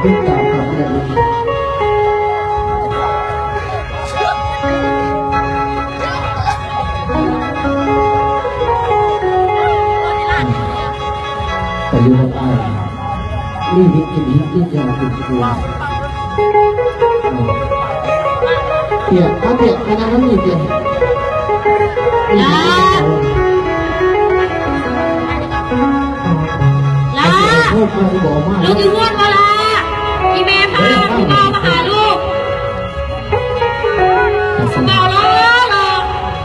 ຕິດຕາມຄຳເອີ້ນ ໄປຢູ່ນຳອ້າຍ ນີ້ເຮັດກິນເຮັດກິນຢ່າງເປັນຄົວ ປຽກ ມາປຽກ ມານັ່ງນຳນີ້ປຽກ ຫຼ້າ ຫຼ້າ ລູກຢູ່ເຮືອນບໍ່ຫຼ້າ? ອີ່ແມ່ພາຜູ້ບ່າວມາຫາລູກ ຜູ້ບ່າວຫຼໍ່ໆ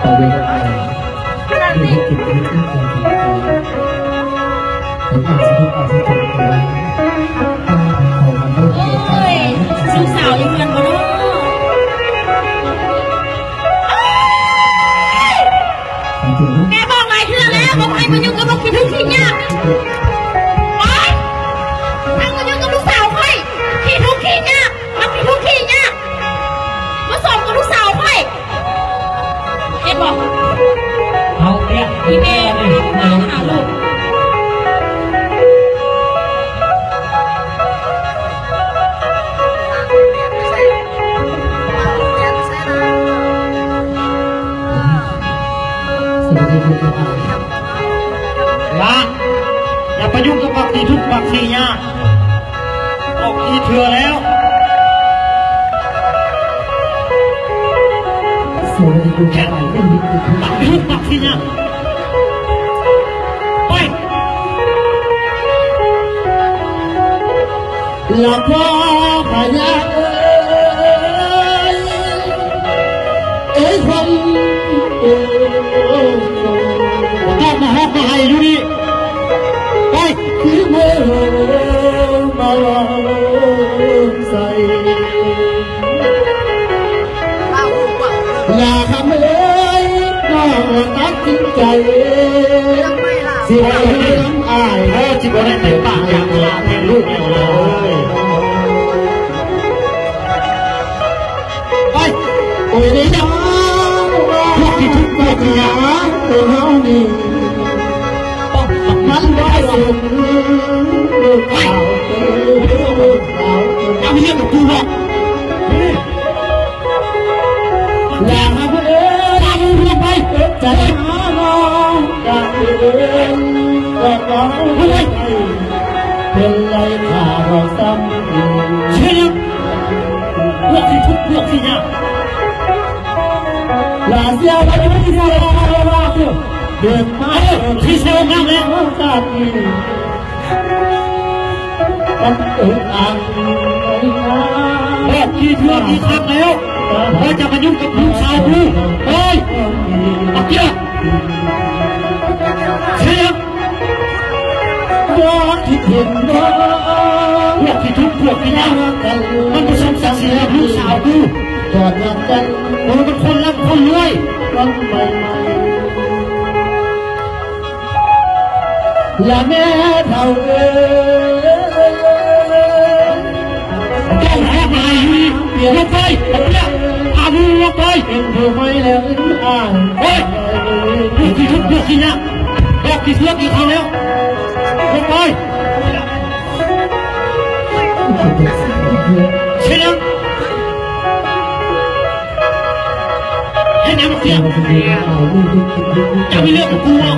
ໄປເບິ່ງອ້າຍ ເຮັດກິນເຮັດກິນຢ່າງເປັນຄົວ ເອີຍ ລູກສາວຢູ່ເຮືອນບໍ່ເນາະ? ແມ່ບອກຫຼາຍເທື່ອແລ້ວ ບໍ່ໃຫ້ມາຫຍຸ້ງກັບບັກຂີ້ທຸກຂີ້ຍາກ ໄປ ໃຫ້ມາຫຍຸ້ງກັບລູກສາວຂ້ອຍ ຂີ້ທຸກຂີ້ຍາກ ບັກຂີ້ທຸກຂີ້ຍາກ ມາສົມກັບລູກສາວຂ້ອຍ. ເຫັນບໍ່? ເອົາເອີຍ ອີ່ແມ່ພາມາຫາລູກ ຫຼ້າ ຢ່າໄປຫຍຸ້ງກັບບັກຂີ້ທຸກບັກຂີ້ຍາກ. ອອກອີກເທື່ອແລ້ວ ແຄ່ບັກທີໜຶ່ງ ບັກທີໜຶ່ງ ໄປ ລະພໍ່ພະຍາເອີຍ ເອີຍ ຄົນ ເອີຍ ບໍ່ຕ້ອງມາຮ້ອງມາໄຫ້ຢູ່ນີ້ ໄປ ຄືເມື່ອມາເວົ້າໃສ່ ລາຄຳເອີຍ ນ້ອງຕັດສິນໃຈ ຊິໄດ້ເຮືອນອ້າຍ ເອີ ຊິບໍ່ໄດ້ເຕັມປາກຢາກຫຼານແທນລູກເລີຍ. ໄປ ໂອ້ຍ ໄດ້ດາວ ພວກທີ່ທຸກ ພວກທີ່ຍາກ ໂຕເຮົານີ້ ມັນບໍ່ສົມ ໄປ ເອົາເລື່ອງກັບກູບໍ ລາເອີຍ ລາເອີຍ ໄປ ເອີ ໃຈຫານ້ອງ ກະເປັນ ກະຕ້ອງໄດ້ ເພິ່ນໄລ່ຂ້າເຮົາຊ້ຳອີກ ເສຍ ພວກທີ່ທຸກ ພວກທີ່ຍາກ ລາເສຍ ລາເສຍ ເກີດມາ ເອີ ທີ່ເສຍງາມແລ້ວ ຊາດນີ້ ມັນເອີກອັກ ບອກທີ່ເທື່ອທີ່ຄັກແລ້ວ ບໍ່ຈະມາຫຍຸ້ງກັບລູກສາວກູ ເອີຍ ບັກເກຍ ເສຍ ບໍ່ຄິດເຫັນບໍ່ ພວກທີ່ທຸກ ພວກທີ່ຍາກ ມັນບໍ່ສົມສັກສີກັບລູກສາວກູ ຈອດນຳກັນ ໂອ້ ມັນຄົນລ່ຳຄົນລວຍ ມັນໄປ ລະແມ່ເຖົ້າເອີຍ ຕ້ອງຮອດມາຢູ່ນີ້ ລົງໄປ ເອົາເປຍ ພາໝູ່ລົງໄປ ເປັນຜູ້ໃໝ່ແລ້ວອື່ນອ້າຍ ເຮີ້ຍ ພວກທີ່ທຸກ ພວກທີ່ຍາກ ພວກທີ່ເຊື່ອທີ່ເຂົາແລ້ວ ລົງໄປ ເສຍງ ເຮັດຫຍັງເສຍງ ຈະມີເລື່ອງກັບກູບໍ?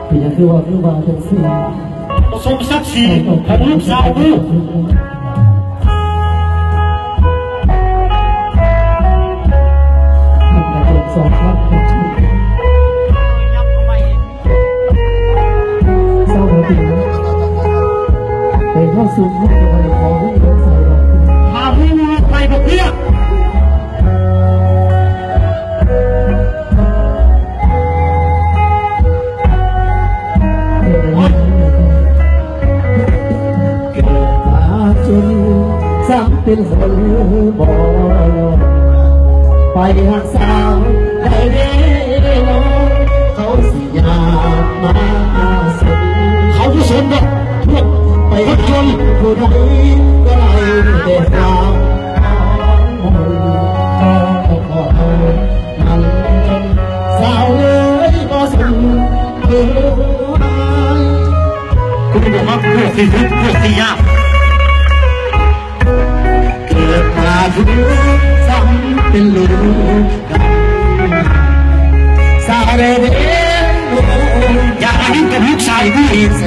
ເປັນຫຍັງຄືວ່າ ຄືວ່າຈັ່ງຊີ້? ບໍ່ສົມສັກສີຂອງລູກສາວກູ. ເຊົາເດີຕິ ໄປເຂົ້າສູ່ເຮືອນ ຂໍເງິນໃສ່ດອກ ຫາຜູ້ໄປບໍ່ເພື່ອ ເກີດມາຈົນ ຊ້ຳເປັນຄົນບໍ່ ໄປຮັກສາວໄດ້ເດ້ນ້ອງ ເຂົາຊິ ຢາກມາສົນ ເຂົາບໍ່ສົນດອກ ພວກໄປຄົນຈົນ ຜູ້ໃດກໍໄດ້ແຕ່ຄວາມ ມັນ ສາວເອີຍ ບໍ່ສົນ ເອີຍ ພວກເຮົາ ພວກທີ່ທຸກ ພວກທີ່ຍາກ ເກີດມາທຸກ ຝັນເປັນລູກ ສາເຣເດ ຢາກມາຢູ່ກັບລູກຊາຍກູ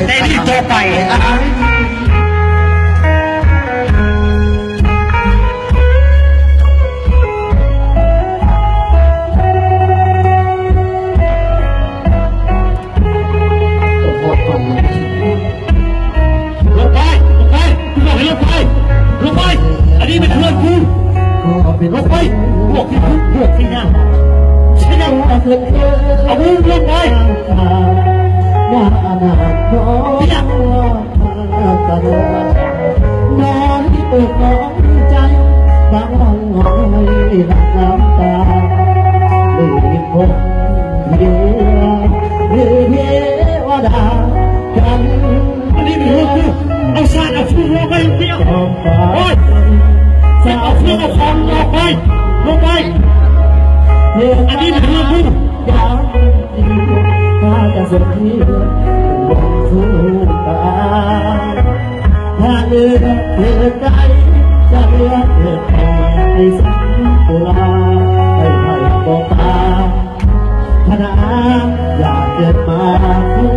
ແຕ່ນີ້ຕໍ່ໄປ. ລົງໄປ ລົງໄປ ກູບອກໃຫ້ລົງໄປ ລົງໄປ ອັນນີ້ແມ່ນເຮືອນກູ ລົງໄປ ພວກທີ່ທຸກ ພວກທີ່ຍາກ ໃຊ່ຍັງ ເອົາມຶງລົງໄປ ຍາກ ຍາກ ຍາກ. ນ້ອຍອົກນ້ອຍໃຈ ບາງວັນຮ້ອງໄຫ້ທັງນ້ຳຕາ ເລີຍພົບເທວະ ເທວະດາກັນ. ອັນນີ້ເປັນເລື່ອງຄື ເອົາຊາດເອົາຟູອອກໄປເດຍວ ໂອ້ຍ ເອົາເຄື່ອງເອົາຂອງອອກໄປ ລົງໄປ ອັນນີ້ເປັນເລື່ອງຄື ພາກັນສົມເທວະ ລົງສູ່ຕາຍ ຖ້າເລືອກເກີດໄດ້ ຈະເລືອກເກີດໃຫ້ສົມໂບລານ ໃຫ້ໃຜກໍຕາມ ຂະໜາດຢາກເກີດມາ ຮູ້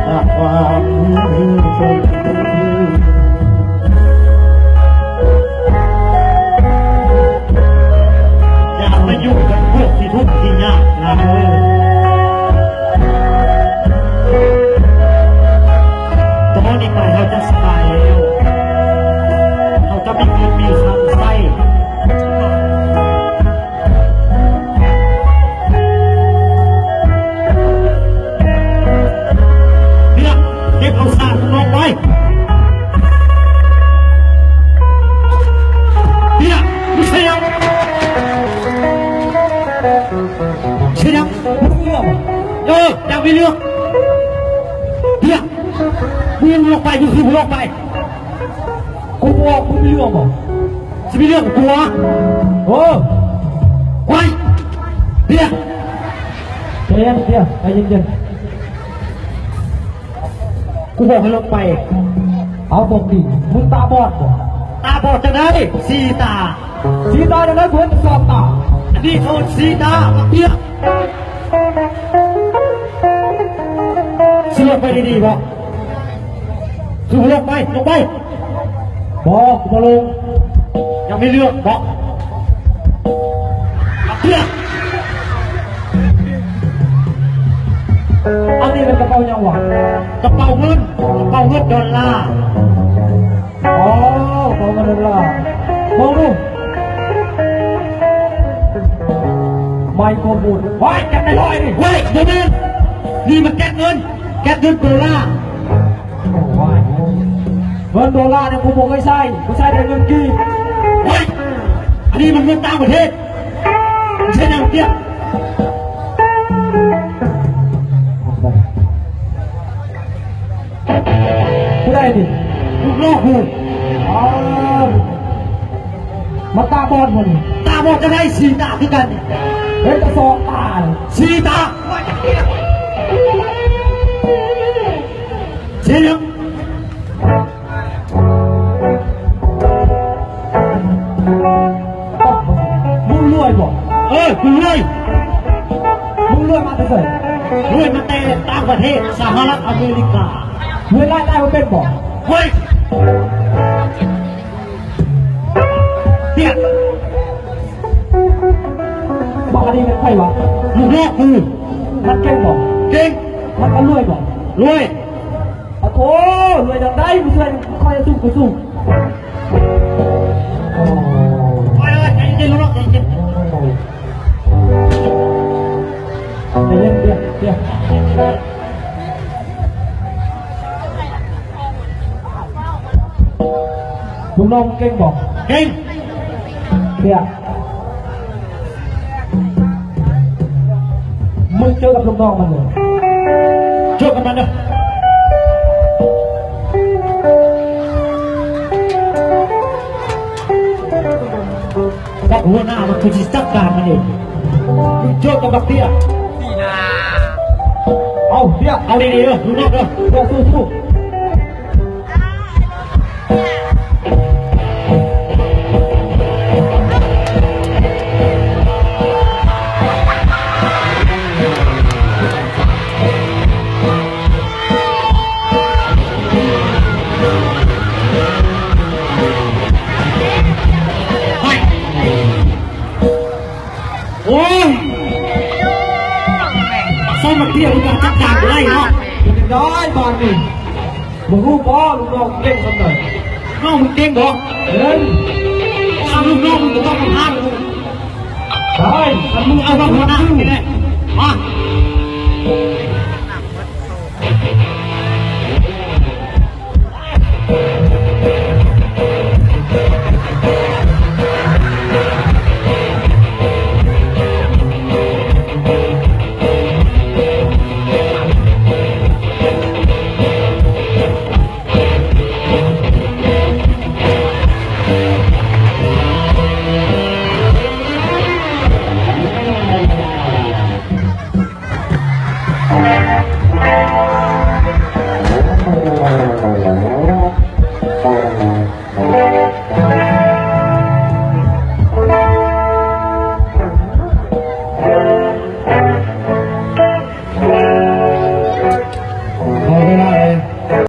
ຕາມຄວາມສົມ ຢ່າໄປຢູ່ກັບພວກທີ່ທຸກທີ່ຍາກນະເອີຍ. ຕອນນີ້ໄປເຮົາຈະສະບາຍແລ້ວ ເຮົາຈະມີເງິນມີຄຳໃຊ້. ເລືອກເກັບເອົາສາກຂອງນ້ອງໄປ. ເລືອກ ໃຊ່ຫຍັງ? ໃຊ່ຫຍັງ? ເລືອກ ເອີ ຢາກມີເລື່ອງ. ເລືອກ ມຶງລົງໄປ ມຶງຄືບໍ່ລົງໄປ. ກູບອກ ມຶງມີເລື່ອງບໍ່? ຊິມີເລື່ອງກັວ ເອີ ໄວ ເດຍ ໃຈເຢັນ ເດຍ ໃຈເຢັນໆ. ກູບອກໃຫ້ລົງໄປ. ເອົາ ຕົກດິນ. ມຶງຕາບອດບໍ່? ຕາບອດຈັ່ງໃດ? ສີ່ຕາ. ສີ່ຕາຈັ່ງໃດ? ກູເຫັນແຕ່ສອງຕາ. ອັນນີ້ເຂົາສີ່ຕາ ບັກເດຍ. ຊິລົງໄປດີໆບໍ່? ຄືບໍ່ລົງໄປ ລົງໄປ. ບໍ່ ບໍ່ລົງ. ຍັງມີເລື່ອງບໍ່? ເລື່ອງ. ອັນນີ້ແມ່ນກະເປົາຫຍັງວະ? ກະເປົາເງິນ ກະເປົາເງິນດອນລາ. ອໍ ກະເປົາເງິນດອນລາ. ເບິ່ງດູ. ໄມໂຄຣໂຟນ. ວ້າຍ ແກັດໄດ້ຮ້ອຍນີ້. ເວີ້ຍ ບໍ່ແມ່ນ. ນີ້ມັນແກັດເງິນ ແກັດເງິນໂດລາ. ໂອ້ຍ ເງິນໂດລານີ້ກູບໍ່ເຄີຍໃຊ້ ກູໃຊ້ແຕ່ເງິນກີບ. ເຮີ້ຍ ອັນນີ້ມັນເງິນຕ່າງປະເທດ. ເຮັດຫຍັງເກຍ? ຜູ້ໃດນີ້? ລູກນ້ອງກູ. ອ້າວ ມັນຕາບອດບໍ່ນີ້? ຕາບອດຈັ່ງໃດ? ສີ່ຕາຄືກັນ. ເຮັດແຕ່ສອງຕາ. ສີ່ຕາ. ເສຍຫຍັງ? ມຶງລວຍບໍ່? ເອີ ກູລວຍ. ມຶງລວຍມາແຕ່ໃສ? ລວຍມາແຕ່ຕ່າງປະເທດ ສະຫະລັດອາເມລິກາ. ລວຍລາຍໄດ້ບໍ່ເປັນບໍ່? ເຮີ້ຍ ເດຍ. ບັກອັນນີ້ແມ່ນໃຜວະ? ລູກນ້ອງກູ. ມັນເກັ່ງບໍ່? ເກັ່ງ. ມັນກະລວຍບໍ່? ລວຍ. ອະໂທ ລວຍຈັ່ງໃດ ຜູ້ຊ່ວຍຂ້ອຍສູງ ຜູ້ສູງ. ໂອ້ຍ ໃຈເຢັນ ໃຈເຢັນ ໃຈເຢັນ. ລູກນ້ອງເກັ່ງບໍ່? ເກັ່ງ. ເດຍ ມຶງເຈີກັບລູກນ້ອງມັນເລີຍ. ເຈີກັບມັນເດີ. ບັກຫົວໜ້າມັນຄືຊິຈັດການມັນເອງ. ມຶງເຈີກັບບັກເດຍ. ເອົາ ເດຍ ເອົາດີໆເດີ ລູກນ້ອງເດີ. ເດຍ ສູ້ໆ. ມັນພຽວ ມັນກໍຈັດການບໍ່ໄດ້ເນາະ. ເປັນຈັ່ງໃດບາດນີ້? ບໍ່ຮູ້ບໍ່ ລູກນ້ອງເກັ່ງສ່ຳໃດ? ນ້ອງມຶງເກັ່ງບໍ່? ເກັ່ງ. ເອົາ ລູກນ້ອງມຶງບໍ່ຕ້ອງມາພາດ. ໄດ້ ຄັນມຶງເອົາ ເອົາ ຫົວໜ້າ